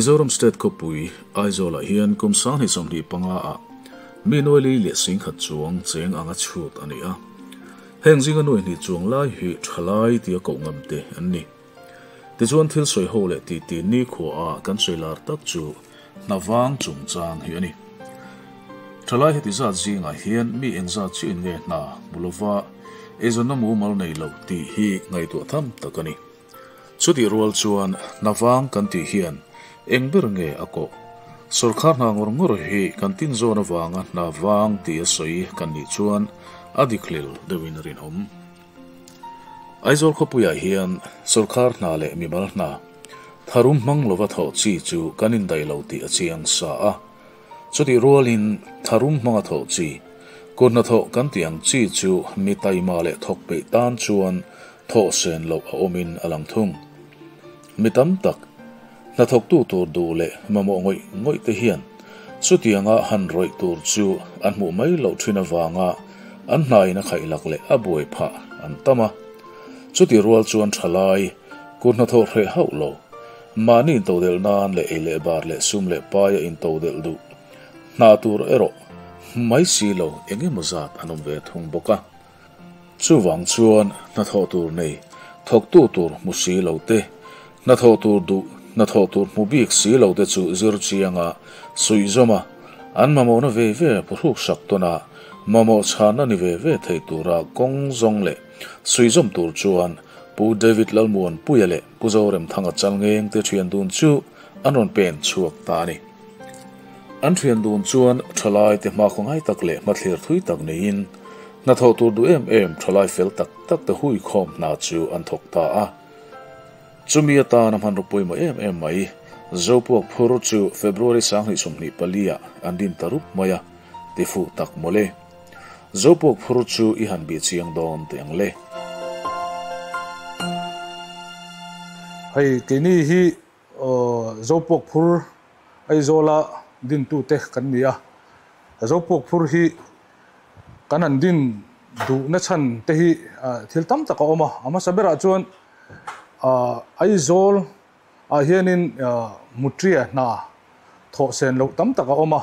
Mizoram State khawpui Aizawl-ah hian kum 2025 ah mi nuai li leh 10,000 chuang cheng anga chhut a ni a. Heng zinga nuai hnih chuang lai hi thalai tia koh ngam te an ni. Tichuan thil sawi ho leh titi nikhua ah kan sawi lar tak chu hnavang chungchang hi a ni. Thalai heti zat zingah hian mi engzat chiah in nge hna hmu lova eizawnna mumal nei lo tih hi ngaihtuah tham tak a ni. Chutih rual chuan hnavang kan tih hian eng ber nge a kawh? Sawrkhar hna ngawr ngawr hi kan tin zawn avanga hnavang tih a sawi kan nih chuan a dik hlel deuhin a rinawm. Aizawl khawpuiah hian sawrkhar hna leh mimal hna tharum hmang lova thawh chi chu kan indaih lo tih a chiang sa a. Chutih rualin tharum hmanga thawh chi, kut hnathawh kan tih ang chi chu mi taima leh thawk peih tan chuan thawh sen loh a awmin a lang thung. Mi tam tak, hnathawktu tur duh leh mamawh ngawih ngawih te hian chutianga han rawih tur chu an hmuh mai loh thin avanga an hnain a khaihlak leh a buai phah an tam a. Chutih rual chuan thalai, kut hnathawh hreh hauh lo, Mahni intodelh nan leh ei leh bar leh sum leh paia intodelh duh hna tur erawh mai si lo eng emaw zat an awm ve thung bawk a. Chuvang chuan hnathawh tur nei, thawktu tur hmu si lo te, hnathawh tur duh, hnathawh tur hmu bik si lo te chu zir chianga suihzawm a, an mamawhna ve ve phuhruk sak tawn a, mamawh chhanna ni ve ve thei tura kawng zawng leh suihzawm tur chuan Pu David Lalmuanpuia leh Pu Zoremthanga Chalngeng te thian dun chu an rawn pen chhuak ta a ni. An thian dun chuan thalai te hmakhaw ngai tak leh hmathlir thui tak neiin hnathawh tur duh em em thalai fel tak tak te huikhawm hna chu an thawk ta a. Chumi atana hmanraw pawimawh em em mai Zopuak phur chu February 2024 ah an din ta rup mai a, ti fuh tak mawle. Zopuak phur chu i han bih chiang dawn teh ang le. Hei keini hi Zopuak phur Aizawla dintute kan ni a, Zopuak phur hi kan han din duhna chhan te hi thil tam tak a awm a, a hmasa berah chuan Aizawl ah hianin mutria hna thawh sen loh tam tak a awm a,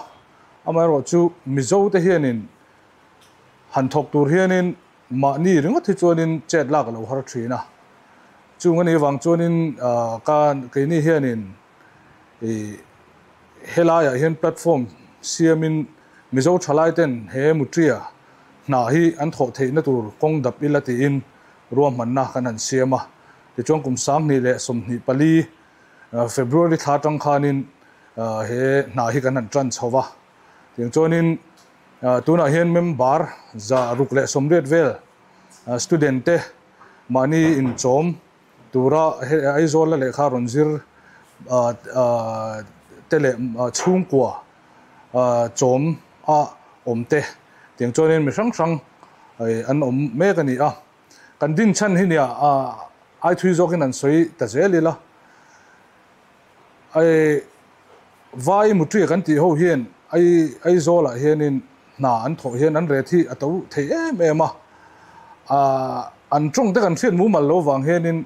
amaherawh chu Mizo te hianin han thawk tur hianin mahni ringawt hi chuanin chet lak a lo har thin a, chung a nih vang chuanin ka keini hianin ih helaiah hian platform siamin Mizo thalai ten he mutria hna hi an thawh theihna tur kawng dap ila tiin ruahmanna kan han siam a, tichuan kum 2024 February thla atang khanin he hna hi kan han tan chho va, tiang chuanin tunah hian member 680 vel student te mahni inchawm tura Aizawl la lehkha rawn zir te leh chhungkua chawm a awm te tiang chuanin mi hrang hrang an awm mek a ni a. Kan din chhan hi nia ai thui zawkin an sawi ta zel ila. Ai vai mutria kan tih ho hian ai Aizawlah hianin hna an thawh hian an ret hi a to thei em em a. An tawng te kan hriat mumal lo vang hianin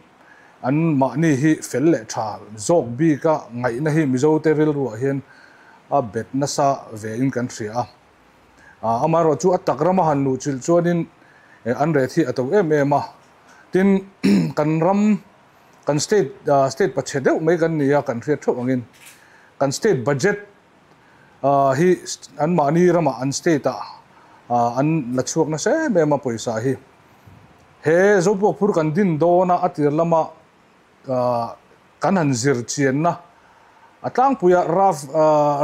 an mahni hi fel leh tha zawk bika ngaihna hi Mizote rilruah hian a bet nasa ve in kan hria a. Amaherawh chu a tak rama han luh chilh chuanin an ret hi a to em em a. Tin, kan ram, kan state, state pachhe deuh mai kan ni a, kan hriat theuh angin kan state budget hi anmahni ramah an state-ah an la chhuak nasa em em a pawisa hi. He Zopuak phur kan din dawna a tir lama kan han zir chianna a tlangpuia Raf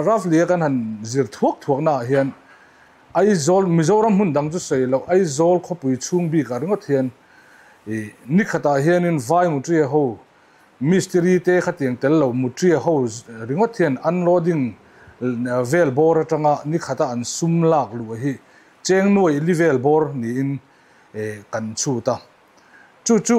Raflia kan han zir thuak thuakna ah hian Aizawl Mizoram hmun dang chu sawi loh Aizawl khawpui chhung bikah ringawt hian ih ni khatah hianin vai mutria ho mistiri te khatiang tel lo mutria ho ringawt hian unloading vel bawr atanga ni khata an sum lak luh hi cheng nuai li vel bawr niin kan chhut a chu chu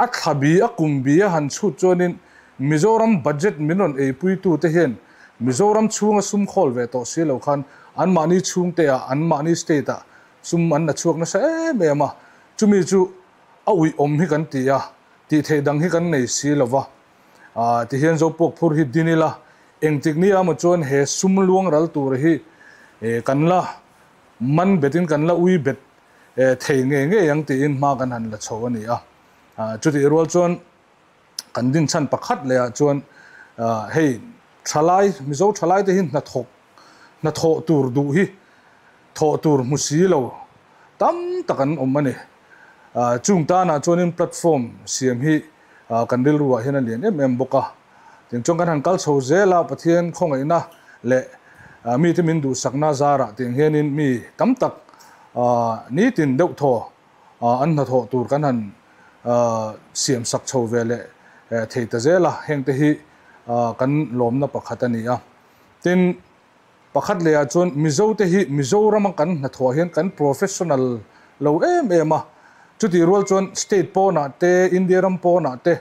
A thla bi, a kum bi a han chhut chuanin Mizoram budget min rawn eipuitute hian Mizoram chhunga sum khawl ve tawh si lo khan anmahni chhungte-ah, anmahni state-ah sum an la chhuak nasa em em a. Chumi chu a uih awm hi kan ti a, tih theih dang hi kan nei si lo va. Tihian Zopuak phur hi din ila, engtik ni emaw chuan he sum luang ral tur hi kan la man betin kan la ui bet thei ngei ngei ang tiin hma kan han la chho a ni a. Chutih rual chuan kan din chhan pakhat lehah chuan hei thalai, Mizo thalai te hi hnathawk, hnathawh tur duh hi thawh tur hmu si lo tam tak an awm a ni. Chung tanah chuanin platform siam hi kan rilruah hian a lian em em bawk a. Tiang chuan kan han kal chho zel a, Pathian khawngaihna leh mite min duhsakna zarah tiang hianin mi tam tak nitin deuh thaw an hnathawh tur kan han siam sak chho ve leh thei ta zel a, hengte hi kan lawmna pakhat a ni a. Tin, Pakhat lehah chuan Mizote hi Mizorama kan hnathawh hian kan professional lo em em a, chutih rual chuan state pawnah te, India ram pawnah te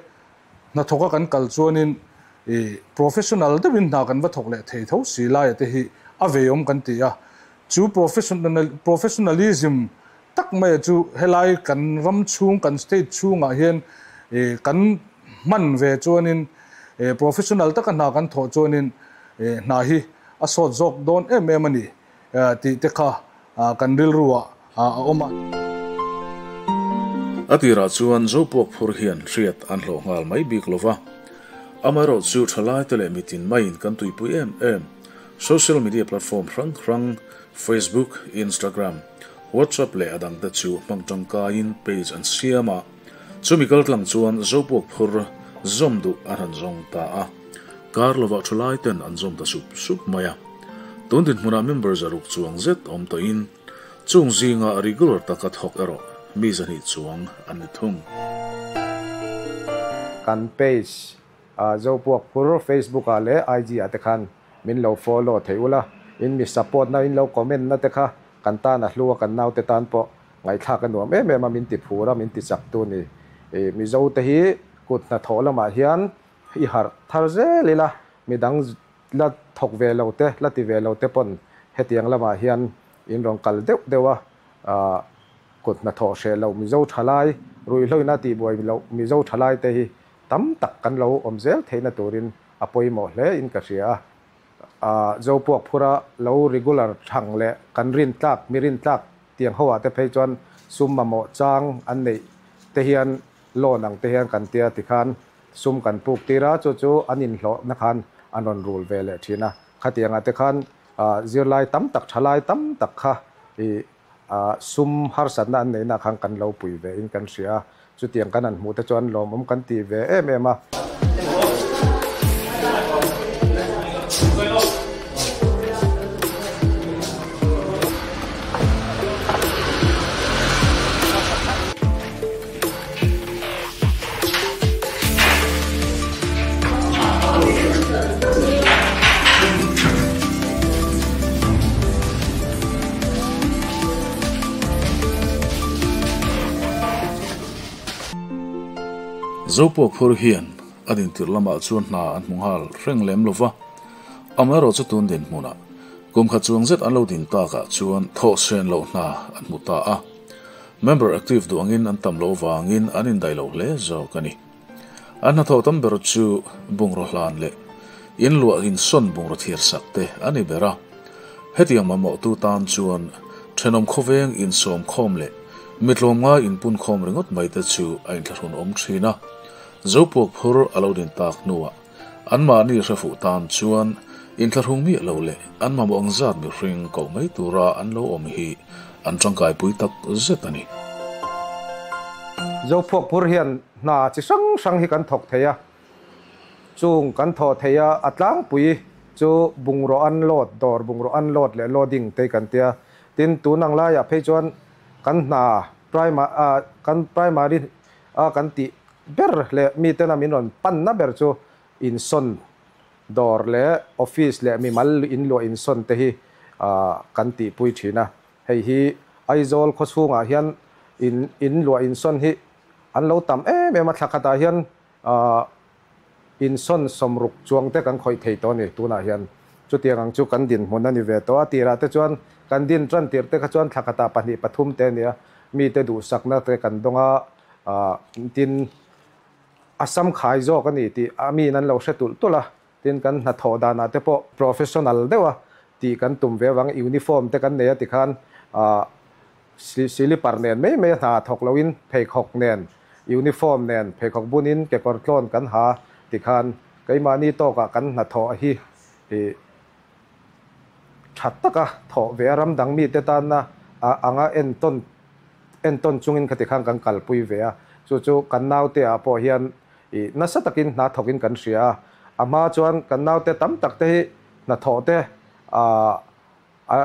hnathawka kan kal chuanin ih professional deuhin hna kan va thawk leh thei tho si laia te hi a veiawm kan ti a. Chu professional professionalism tak maia chu helai kan ram chhung kan state chhungah hian ih kan hman ve chuanin ih professional taka hna kan thawh chuanin Hna hi a sawt zawk dawn em em a ni tih te kha kan rilru ah a awm a. A tirah chuan Zopuak phur hian hriat an hlawh nghal mai bik lo va. Amaherawh chu thalaite leh mitin maiin kan tuipui em em. Social media platform hrang hrang, Facebook, Instagram, WhatsApp leh a dangte chu hmang tangkaiin page an siam a. Chumi kaltlang chuan Zopuak phur zawm duh an han zawng ta a. Kar lovah thu lai ten an zawm ta sup sup mai a. Tun dinhmunah member zaruk chuang zet awm tawhin chung zinga regular taka thawk erawh mi zahnih chuang an ni thung. Kan page Zopuak Phur Facebook ah leh IG ah te khan min lo follow thei ula, in mi support na in lo comment na te kha kan tan a hlu a, kan naute tan pawh ngaihthlak a nuam em em a, min ti phur a, min ti chak tu ni. Mizo te hi kut hnathawh lamah hian I harh thar zel ila, midang la thawk ve lo te, la ti ve lo te pawn hetiang lamah hian in rawn kal deuh deuh a, kut hnathawh hreh loh Mizo thalai, ruihhloina tihbuai loh Mizo thalai te hi tam tak kan lo awm zel theihna turin a pawimawh hle in ka hria a. Zopuak phura lo regular thang leh kan rintlak, mi rintlak tiang ho ah te phei chuan sum mamawh chang an neih te hian loan ang te hian kan tia tikhan Sum kan puk tir a, chu chu an inhlawhna khan an rawn rul ve leh thin a. Khatiangah te khan zirlai tam tak, thalai tam tak kha i sum harsatna an neihna khan kan lo pui ve in kan hria a. Chutiang kan han hmuh te chuan lawmawm kan ti ve em em a. Zopuak phur hian a dintir lamah chuan hna an hmu nghal reng lem lo va, amaherawh chu tun dinhmunah kum khat chuang zet an lo din takah chuan thawhsen loh hna an hmu ta a. Member active duh angin an tam loh vangin an indaih lo hle zawk a ni. An hnathawh tam ber chu bungraw hlan leh inluah insawn bungraw thiar sak te a ni ber a. Hetiang mamawhtu tan chuan thenawm khawveng insawm khawm leh mi tlawmngai inpun khawm ringawt mai te chu a inthlahrun awm thin a. Zopuak phur a lo din tak hnuah anmahni hrefuh tan chuan inthlahrung miah lo leh an mamawh ang zat mihring koh mai tura an lo awm hi an tangkaipui tak zet a ni. Zophuakphur hian hna chi hrang hrang hi kan thawk thei a, chung kan thawh thei a, a tlangpui chu bungraw unload, dawr bungraw unload leh loading te hi kan tia. Tin, tun ang laiah phei chuan kan hna kan primary a kan tih ber leh mitena min rawn panna ber chu insawn dawr leh office leh mimal inluah insawn te hi kan tihpui thin a. Hei hi Aizawl khawchhungah hian in inluah insawn hi an lo tam em em a, thla khatah hian insawn sawmruk chuang te kan khawih thei tawh a ni tunah hian. Chutiang ang chu kan dinhmun a ni ve tawh a, tirah te chuan kan din tan tirh te kha chuan thla khatah pahnih pathum te a ni a, mite duhsakna te kan dawng a, tin. a sam khai zawk a ni tih a miin an lo hre tulh tulh a, tin kan hnathawh danah te pawh professional deuha tih kan tum ve avangin uniform te kan nei a tikhan ah silipar nen mai mai a hna thawk loin pheikhawk nen uniform nen pheikhawk bunin kekawr tlawn kan ha tikhan keimahni tawkah kan hnathawh hi ih tha taka thawh ve a ram dang mite tanna anga entawn entawn chungin khati khan kan kalpui ve a, chu chu kan naute ah pawh hian ih nasa takin hna thawkin kan hria a, a hma chuan kan naute tam tak te hi hnathawh te ah a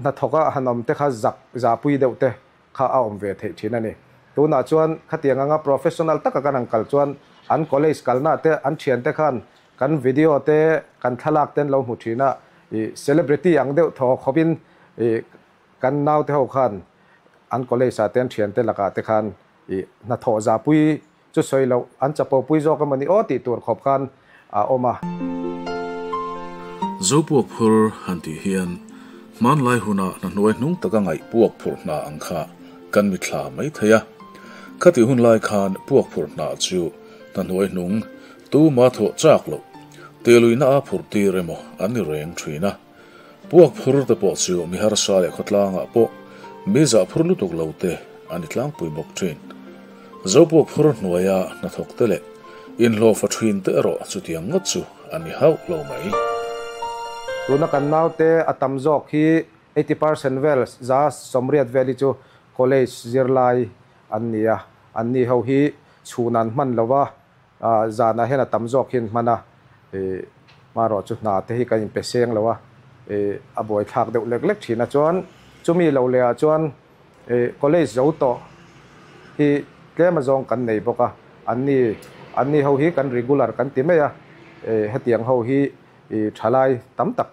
hnathawk a han awm te kha zak zahpui deuh te kha a awm ve theih thin a ni. Tunah chuan khatiang anga professional taka kan han kal chuan an college kalna te an thiante khan kan video te kan thlalak te an lo hmu thin a, ih celebrity ang deuh thaw khawpin ih kan naute ho khan an college ah te an thiante lakah te khan ih hnathawh zahpui chu sawi loh an chapo pui zawk emaw ni aw tih tur khawp khan a awm a. Zopuak phur han tih hian hmanlai huna hnahnuai hnung taka ngaih puak phurh hna ang kha kan mithla mai thei a. Khatih hun lai khan puak phurh hna chu hnahnuai hnung tuma thawh chak loh, teluina a phurh tir emaw an ni reng thin a. Puak phur te pawh chu mi harsa leh khawtlangah pawh mi zah phur lutuk lo te an ni tlangpui bawk thin. Zopuak phur hnuaia hnathawk te leh inhlawhfa thin te erawh chutiang ngawt chu an ni hauh lo mai. Tuna kan naute a tam zawk hi 80% vel za sawmriat vel hi chu college zirlai an ni a, anni ho hi chhun an hman lo a, Zanah hian a tam zawk hian hman a, hmarawh chu hna te hi kan inpe seng lo a, a buaithlak deuh lek lek thin a. Chuan chumi lo lehah chuan college zo tawh hi tlem azawng kan nei bawk a, anni anni ho hi kan regular kan ti mai a, hetiang ho hi thalai tam tak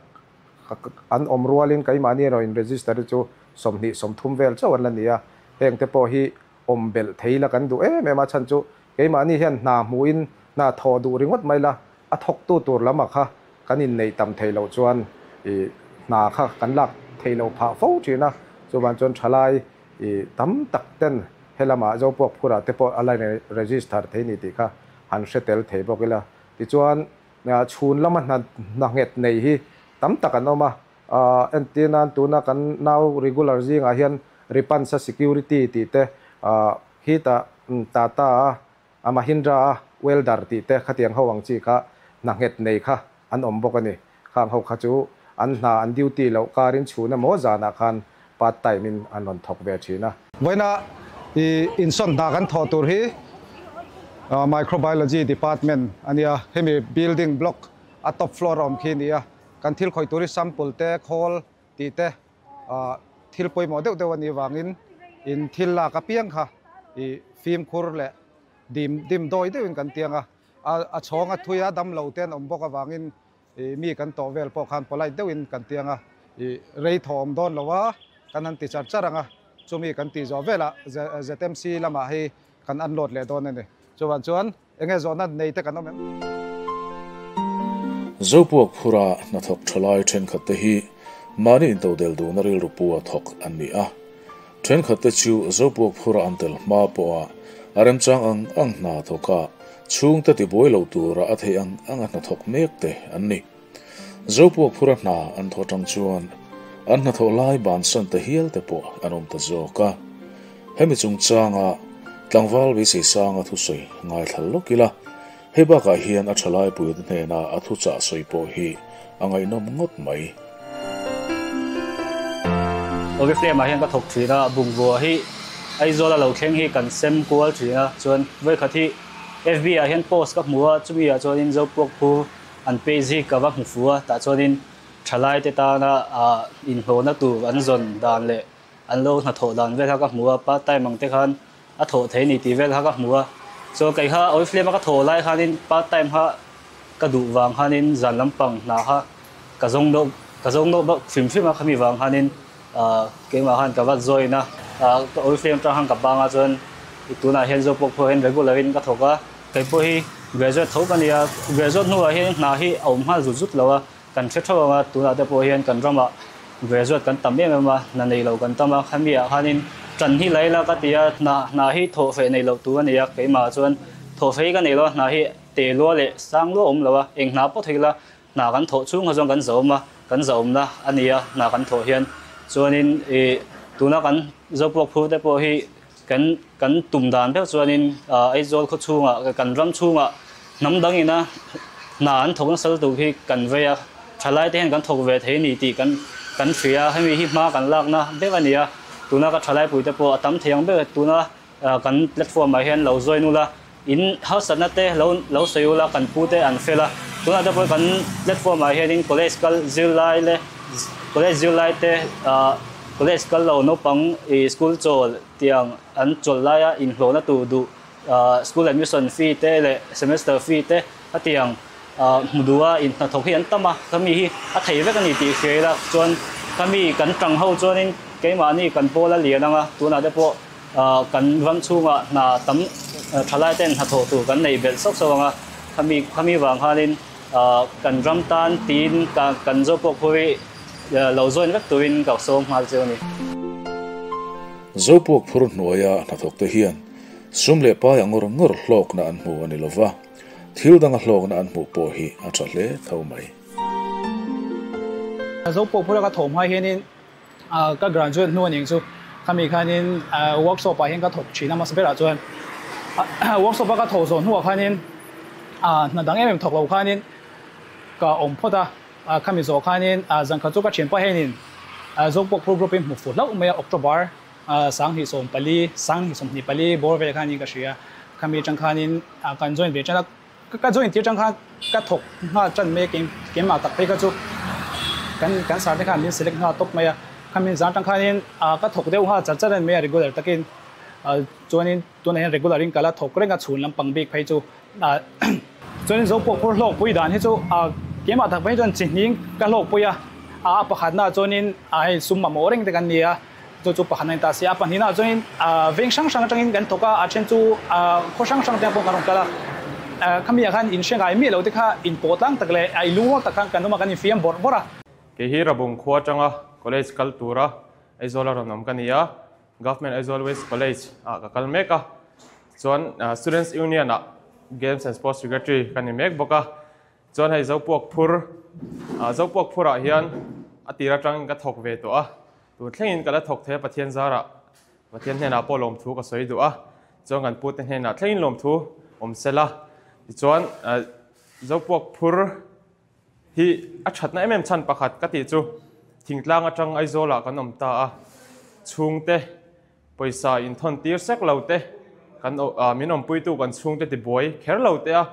an awm rualin keimahni erawh in register hi chu 20 30 vel chauh an la ni a, hengte pawh hi awm belh thei la kan duh em em a, chhan chu keimahni hian hna hmuhin hna thawh duh ringawt mai la, a thawktu tur lamah kha kan inneih tam theih loh chuan ih hna kha kan lak theih loh phah fo thin a, chuvang chuan thalai ih tam tak ten helamah Zopuak phurah te pawh a la register thei ni tih kha han hre tel thei bawk ila. Tichuan chhun lama hna hna nghet nei hi tam tak an awm a, Entir nan tuna kan nau regular zingah hian Ripansa Security tih te, Hita Tata a Mahindra a welder tih te khatiang ho ang chi kha hna nghet nei kha an awm bawk a ni. Khang ho kha chu an hna an duty loh karin chhun emaw zanah khan part time in an rawn thawk ve thin a. Vawiina i insawn hna kan thawh tur hi Microbiology Department a nia, hemi building block a top floor a awm khi a ni a. Kan thil khawih tur hi sample te, khawl tih te thil pawimawh deuh deuh a nih vangin in thil lak apiang kha i fimkhur leh dim dim dawi deuhin kan tiang a. A chhawng a thui a, damlo te an awm bawk avangin i mi kan tawh vel pawh khan polite deuhin kan tiang a. I rei thaw awm dawn lo a, kan han ti char char ang a, chumi kan tih zawh velah ZMC lamah hei kan unload leh dawn a ni. Chuvang chuan Enge zawhna nei te kan awm em? Zopuak phura hnathawk thalai thenkhat te hi mahni intodel duhna rilru pu a thawk an ni a. Thenkhat te chu Zopuak phura an tel hma pawha a remchang ang ang hna thawk a, chhungte tibuai lo tura a theih ang ang a hnathawk mek te an ni. Zopuak phura hna an thawh atang chuan an hnathawh lai bansan ta hial te pawh an awm ta zawk a. Hemi chungchanga tlangval beisei sanga thusawi ngaithla lawk ila, hei bakah hian a thalai puite hnena a thuchah sawi pawh hi a ngaihnawm ngawt mai. Oriflame ah hian ka thawk thin a, bungrua hi Aizawl a lo thleng hi kan sem kual thin a, chuan vawikhat hi FB ah hian post ka hmu a, chumi ah chuanin Zopuak phur an page hi ka va hmu fu a, tah chuanin thalai te tana inhlawhna tur an zawn dan leh An lo hnathawh dan vel kha ka hmu a, part time ang te khan a thawh thei ni tih vel kha ka hmu a. Chuan kei kha Oriflame a ka thawh lai khanin part time kha ka duh vang khanin zan lampang hna kha ka zawng deuh ka zawng deuh bawk hrim hrim a, khami vang khanin keimah khan ka va join a. Oriflame atang khan ka bang a chuan tunah hian Zopawk pawh hian regular in ka thawk a. Kei pawh hi graduate tho ka ni a, graduate hnuah hian hna hi a awm nghal zut zut lo a. Kan hre theuh ang a, tunah te pawh hian kan ramah graduate kan tam em em a, hna nei lo kan tam a, khami ah khanin ṭan hi la ila ka ti a, hna hna hi thawh feh nei loh tur a ni a, keimah chuan Thawh fei ka nei lo a, hna hi te lua leh sang lua awm lo a, eng hna pawh thei ila hna kan thawh chhung kha chuan kan zahawm a, kan zahawmna a ni a hna kan thawh hian. Chuanin ih tuna kan Zopuak phur te pawh hi kan kan tum dan ber chuanin Aizawl khaw chhungah kan ram chhungah hnam dang ina hna an thawk nasa lutuk hi kan vei a, thalai te hian kan thawk ve thei a ni tih kan kan hria a, hemi hi hma kan lakna ber a ni a, tuna ka thalai pui te pawh a tam thei ang ber tuna kan platform ah hian lo join ula, in harsatna te lo lo sawi ula kan pu te an fel a, tunah te pawh kan platform ah hianin college kal zirlai leh college zirlai te college kal lo naupang ih school chawl tiang an chawl laia inhlawhna tur duh school admission fee te leh semester fee te a tiang hmu duh a inhnathawk hi an tam a, khami hi a thei vek a ni tih hria ila chuan khami kan tang ho chuanin keimahni kan pawl a lian ang a, tunah te pawh Kan ram chhungah hna tam thalai ten hnathawh tur kan nei belh sauh sauh ang a, khami khami vang khanin kan ram tan tiin kan zo pawh khawi lo join vek turin ka sawm nghal cheu a ni. Zopuak phur hnuaia hnathawk te hian sum leh pai a ngawr ngawr hlawkna an hmu a ni lova, thil danga hlawkna an hmuh pawh hi a tha hle tho mai. Zopuak phura ka thawm hma hianin Ka graduate hnu aning chu khami khanin workshop ah hian ka thawk thin a hmasa berah chuan workshop a ka thawh zawh hnuah khanin hna dang em em thawk lo khanin ka awm phawt a, khami zawh khanin zan khat chu ka thianpa hianin Zopawk Phur Group in hmu fu hlauh mai a October 2014 2024 bawr vel khanin ka hria khami atang khanin kan join ve tan a. Ka join tir tang khan ka thawk nghal tan mai a keimah tak phei kha chu kan kan sar te khan min select nghal tawp mai a khami zan tang khanin ka thawk deuh nghal char char a ni mai a regular takin chuanin tunah hian regular in ka la thawk reng a chhun lampang bik phei chu chuanin zo pawh phur hlawk pui dan hi chu keimah tak phei chuan chi hning ka hlawk pui a a pakhatnaah chuanin hei sum mamawh reng te kan ni a. Chu chu pakhat a ni ta si a, pahnihnaah chuanin veng hrang hrang atangin kan thawk a, a then chu khaw hrang hrang te pawh kan rawn kal a, khami ah khan inhre ngai miah lo te kha inpawh tlang tak leh a inlungrual tak khan kan awm a, kan infiam bawrh bawrh a. Kei hi Rabung khua atanga college kal tura Aizawl a rawn awm ka ni a, Government Aizawl West College ah ka kal mek a, chuan Students Union ah Games and Sports Secretary ka ni mek bawk a. Chuan hei Zopuak phur, Zopuak phurah hian a tir atangin ka thawk ve tawh a, tun thlengin ka la thawk thei a Pathian zarah Pathian hnenah pawh lawmthu ka sawi duh a, chuan kan pute hnenah thlengin lawmthu awm sela. Tichuan Zopuak phur hi a thatna em em chhan pakhat ka tih chu thingtlang atang Aizawlah kan awm ta a, chhungte Pawisa inthawn tir sek lo te, kan min awmpuitu kan chhungte tibuai kher lo te a,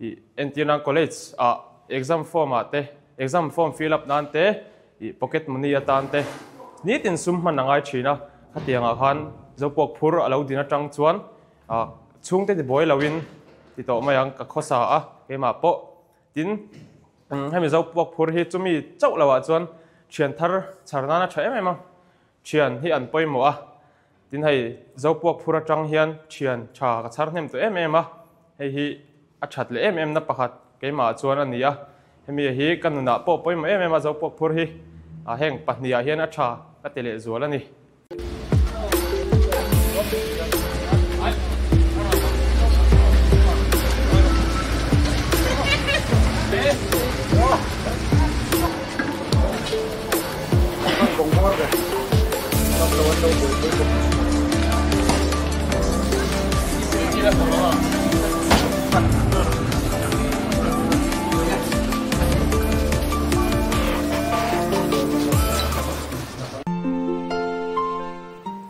ih entir nan college ah exam form ah te, exam form fill up nan te, ih pocket money atan te nitin sum hman a ngai thin a, khatiang ah khan Zopuak phur a lo din atang chuan chhungte tibuai lo in ti tawh mai ang ka khawsa a keimah pawh tin hemi Zopuak phur hi chumi chauh lo ah chuan thian thar chhar nan a tha em em a. Thian hi an pawimawh a, tin hei Zopuak phur atang hian thian tha ka chhar hnem tawh em em a, hei hi a that leh em em na pakhat keimah ah chuan a ni a, hemi hi ka nunah pawh pawimawh em em a Zopuak phur hi heng pahnih ah hian a tha ka ti leh zual a ni.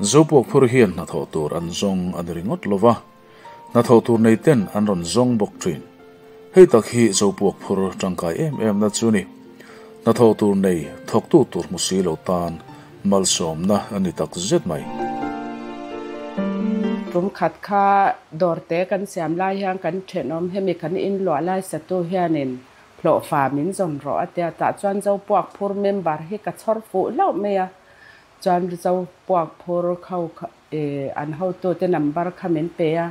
Zopuak phur hian hnathawh tur an zawng a ni ringawt lo va, hnathawh tur nei ten an rawn zawng bawk thin. Hei tak hi Zopuak phur tangkai em em na chu ni. Hnathawh tur nei thawktu tur hmu si lo tan malsawmna a ni tak zet mai. Tum khat kha dawrte kan siam lai hian kan thenawm hemi kan inluah lai satu hianin hlawhfa min zawn rawh a tia tah chuan Zopuak phur member hi ka chhawr fuh hlauh mai a, chuan Zopuak phur kho an hotute number kha min pe a,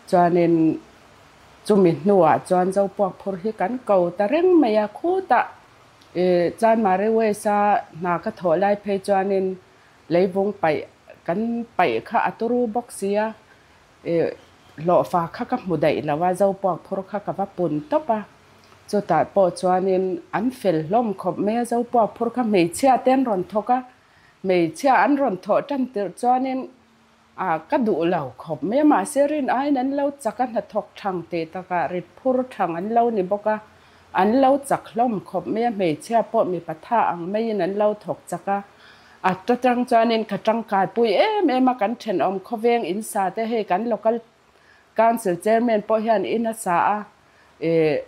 chuanin Chumi hnuah chuan Zopuak phur hi kan ko ta reng mai a, khutah Chanmari West-a hna ka thawh lai phei chuanin leivung paih kan paih kha a turu bawk si a, Hlawhfa kha ka hmu daih lo a, Zopuak phur kha ka va pun tawp a. Chutah pawh chuanin an fel hlawm khawp mai a, Zopuak phur kha hmeichhia te an rawn thawk a, hmeichhia an rawn thawh tan tirh chuanin a ka duh lo khawp mai a, mahse rin aiin an lo chak a, hnathawk thang tih takah rit phur thang an lo ni bawk a, an lo chak hlawm khawp mai a, hmeichhia pawh mipa tha ang maiin an lo thawk chak a, a ta tang chuanin ka tangkai pui em em a, kan thenawm khawveng in sa te hei kan local Council Chairman pawh hian in a sa a, ih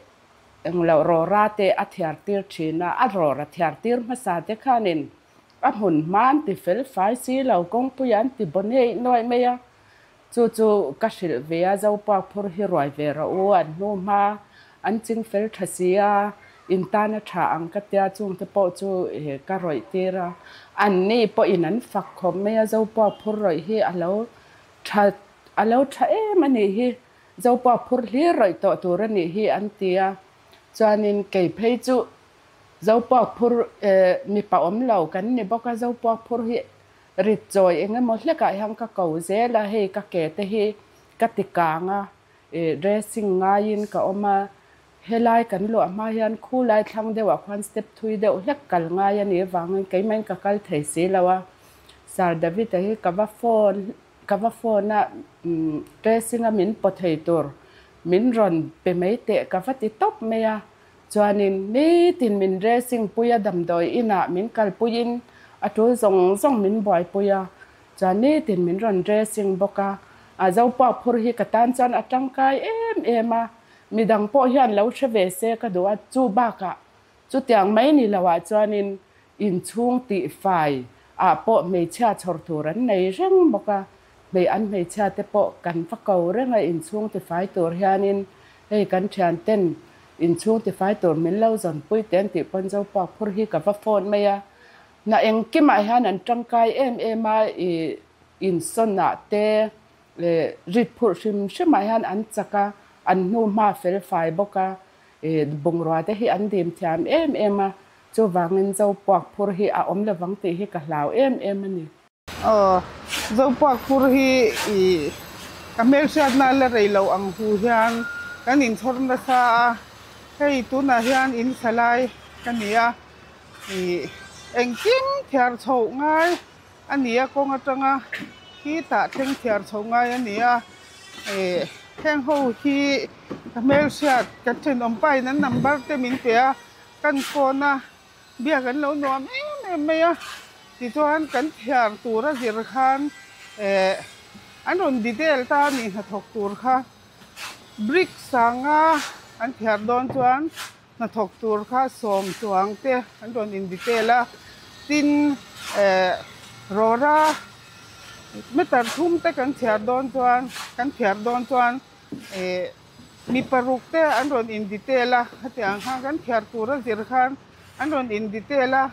englo rawra te a thiar tir thin a, a rawra thiar tir hmasa te khanin a hmun hma an ti fel fai si lo, kawngpui an ti baw nei nuaih mai a, chu chu ka hrilh ve a, Zopuak phur hi ruai ve rawh u, an hnu hma an ching fel tha si a, in tan a tha ang ka tia, chungte pawh chu ka rawih tir a, an ni pawhin an fak khawp mai a, Zopuak phur rawih hi a lo tha A lo tha em a nih hi, Zopa phur hlir rawih tawh tur a nih hi an ti a, chuanin kei phei chu Zopa phur mipa awm lo kan ni bawk a, Zopa phur hi rit chawi eng emaw hlekah hian ka ko zel a, hei ka ke te hi ka ti kang a, dressing ngaiin ka awm a, helai kan luah hma hian khu lai thlang deuhah khuan step thui deuh hlek kal ngai a nih avangin keimah in ka kal thei si lo a, Sir David-a hi ka va phone Ka va phone a, dressing a min paw thei tur min rawn pe mai teh ka va ti tawp mai a, chuanin nitin min dressing pui a damdawi inah min kalpuiin a tul zawng zawng min buaipui a, chuan nitin min rawn dressing bawk a, a Zopuak phur hi ka tan chuan a tangkai em em a, midang pawh hian lo hre ve se ka duh a, chu bakah Chutiang mai ni loah chuanin inchhung tihfai ah pawh hmeichhia chhawr tur an nei reng bawk a, hmei an hmeichhia te pawh kan va ko reng a inchhung tifai tur hianin hei kan thian ten inchhung tifai tur min lo zawnpui te an tih pawn Zopuak phur hi ka va phone mai a, na engkimah hian an tangkai em em a i insawn ah te leh rit phurh hrim hrimah hian an chak a, an hnu hma fel fai bawk a. I bungrua te hi an dim thiam em em a, chuvangin Zopuak phur hi a awm lovang tih hi ka hlau em em a ni. Aw, Zopuak phur hi i ka hmelhriatna la rei lo ang hu hian kan inchhawr nasa a, hei tunah hian in sa lai ka ni a, i engkim thiar chhoh ngai a ni a, kawng atanga khitah thleng thiar chhoh ngai a ni a, ih heng ho hi ka hmelhriat kan thenawm pa in an number te min pe a, kan phone a biak an lo nuam em em mai a, tichuan kan thiar tur a zir khan eh an rawn detail ta a ni hnathawk tur kha brick sanga an thiar dawn chuan. Hnathawk tur kha sawm chuang te an rawn in detail a, tin eh rawra meter thum te kan chhiar dawn chuan kan phiar dawn chuan eh mi paruk te an rawn in detail a, hetiang khan kan phiar tur a zir khan an rawn in detail a,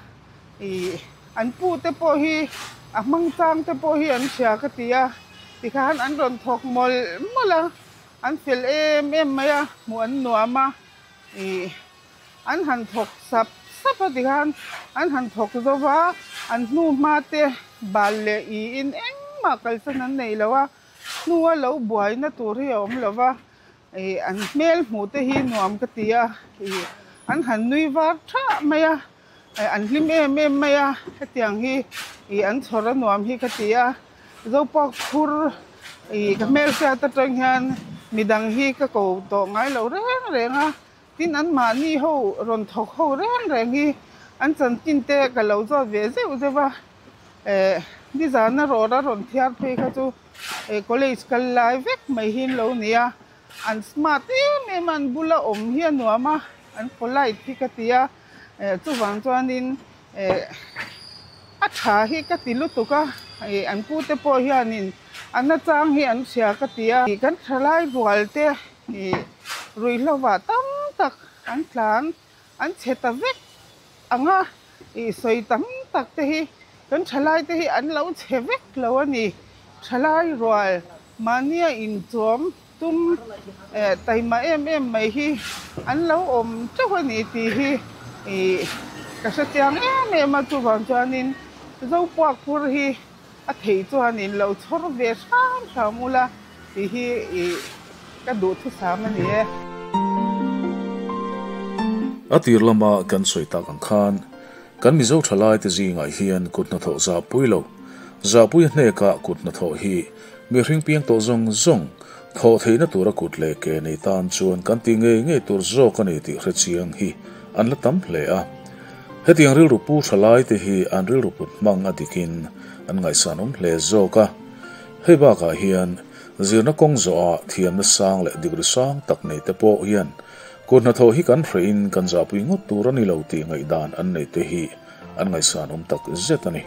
ih an pu te pawh hi a hmang chang te pawh hi an hria ka ti a, tikhan an rawn thawk mawlh mawlh a, an fel em em mai a, hmuh an nuam a. Ih, an han thawk sap sap a tikhan an han thawk zo va, an hnu hma te bal leh iin engmah kalsan an nei lo a, hnua lo buaina tur hi a awm lo va, ih an hmel hmuh te hi nuam ka ti a, ih an han nui var thah mai a, an hlim em em mai a, hetiang hi ih an chhawr a nuam hi ka ti a, Zopuak phur ih ka hmelhriat atang hian midang hi ka ko tawh ngai lo reng reng a, tin an mahni ho rawn thawk ho reng reng hi an chanchin te ka lo zawt ve zeuh zeuh a, eh nizan a rawra rawn thiar phei kha chu eh college kal lai vek mai hi an lo ni a, an smart em em a, an bula awm hi a nuam a, an polite hi ka ti a, eh chuvang chuanin eh a tha hi ka ti lutuk a ih an pu te pawh hianin a nachang hi an hria ka ti a ih kan thalai rual te ih ruihhlo ah tam tak an tlan an chhe ta vek ang a ih sawi tam tak te hi kan thalai te hi an lo chhe vek lo a ni thalai rual mahnia inchawm tum eh taima em em mai hi an lo awm teuh a ni tih hi ih ka hre chiang em em a chuvang chuanin Zopuak phur hi a theih chuanin lo chhawr ve hram hram ula. Tih hi i ka duhthusam a ni e. A tir lama kan sawi tak ang khan, kan Mizo thalaite zingah hian kut hnathawh zahpui lo, zahpui a hnekah kut hnathawh hi mihring piang tawh zawng zawng thawh theihna tura kut leh ke nei tan chuan kan ti ngei ngei tur zawk a ni tih hrechiang hi an la tam hle a. Hetiang rilru pu thalaite hi an rilru put hmang a dikin an ngaihsanawm hle zawk a. Hei bakah hian zirna kawng zawhah thiamna sang leh degree sang tak nei te pawh hian kut hnathawh hi kan hrehin kan zahpui ngawt tur a ni lo tih ngaihdan an nei te hi an ngaihsan awm tak zet a ni.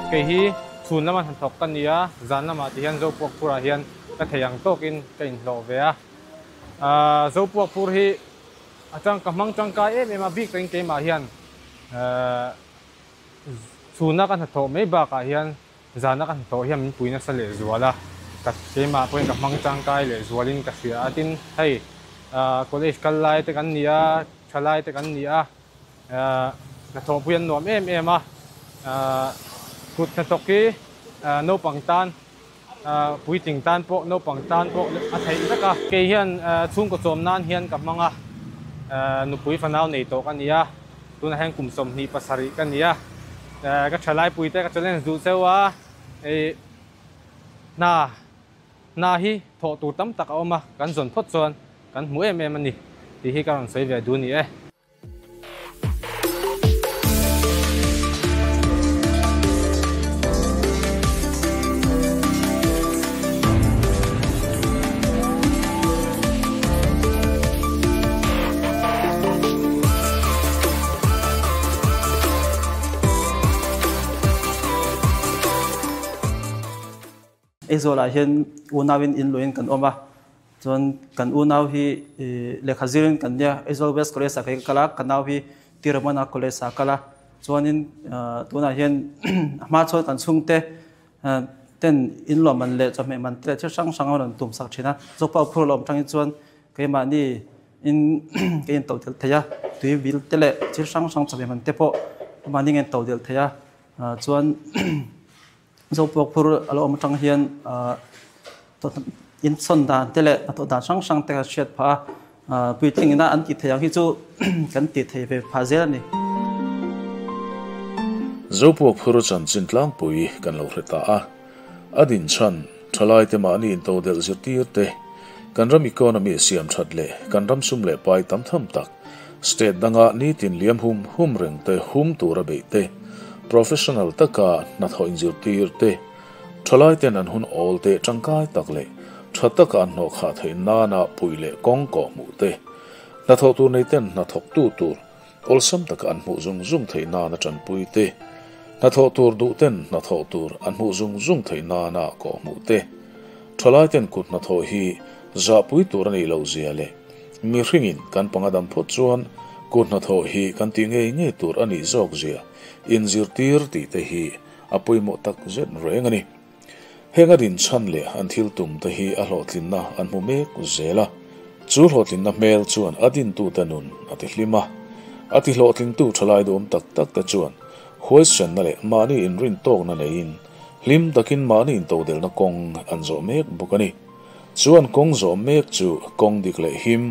Kei hi chhun lama hnathawk ka ni a, zan lamah ti hian Zopuak phurah hian ka thei ang tawkin ka inhlawh ve a. Zopuak phur hi a tang ka hmang tangkai em em a, bik takin keimah hian Chhuna ka hnathawh mai bakah hian zana ka hnathawh hian min pui nasa leh zual a, ka keimah pawhin ka hmang tangkai leh zualin ka hria a, tin hei college kal lai te kan ni a, tha lai te kan ni a, hnathawh pui an nuam em em a, kut hnathawk hi naupang tan puitling tan pawh naupang tan pawh a theih vek a. Kei hian chhungkaw chawm nan hian ka hmang a, nupui fanau nei tawh ka ni a, tunah hian kum 27 ka ni a, ka thalai puite ka challenge duh cheu a, hna hna hi thawh tur tam tak a awm a, kan zawn phawt chuan kan hmu em em a ni tih hi ka rawn sawi ve duh a ni e. Aizawlah hian unauin in luiin kan awm a, chuan kan unau hi lehkha zirin kan nia, Aizawl West College ah kei ka kal a, ka nau hi Tirumana College ah a kal a, chuanin tunah hian a hma chuan kan chhungte ten in luah man leh chawhmeh man te leh thil hrang hrang a rawn tum sak thin a, Zopa phur lawm tangin chuan keimahni in ka in to del thei a, tui vil te leh thil hrang hrang chawhmeh man te pawh mahni ka in to del thei a, chuan. Zopuak phur a lo awm atang hian in sawn dan te leh hnathawh dan hrang hrang te ka hriat phah a, puitling ina an tih theih ang hi chu kan tih thei ve phah zel a ni. Zopuak phur chanchin tlangpui kan lo hre ta a, a dinchhan thalai te mahni intodelh zirtir te, kan ram economy siam that leh kan ram sum leh pai tam tham tak State danga nitin liam hum hum reng te, hum tura beih te, professional taka hnathawh inzirtir te, thalai ten an hun awl te tangkai tak leh tha taka an hnawh khah theih nana pui leh kawng kawh hmuh te, hnathawh tur nei ten hnathawk tu tur awlsam taka an hmuh zung zung theih nana tanpui te, hnathawh tur duh ten hnathawh tur an hmuh zung zung theih nana kawh hmuh te, thalai ten kut hnathawh hi zahpui tur a nih loh zia leh Mihringin kan panga dam phawt chuan kut hnathawh hi kan ti ngei ngei tur a nih zawk zia inzirtir tih te hi a pawimawh tak zet reng a ni. Heng a dinchhan leh an thil tum te hi a hlawhtlinna an hmu mek zel a, chu hlawhtlinna hmel chuan a dintute nun a ti hlim a, a ti hlawhtlingtu thalai duhawm tak tak te chuan huaisenna leh mahni inrintawkna neiin hlim takin mahni intodelhna kawng an zawh mek bawk a ni. Chuan kawng zawh mek chu kawng dik leh him,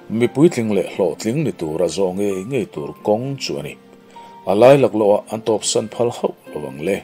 mi puitling leh hlawhtling ni tura zawh ngei ngei tur kawng chu a ni. A lai laklawh ah an tawpsan phal hauh lo ang le.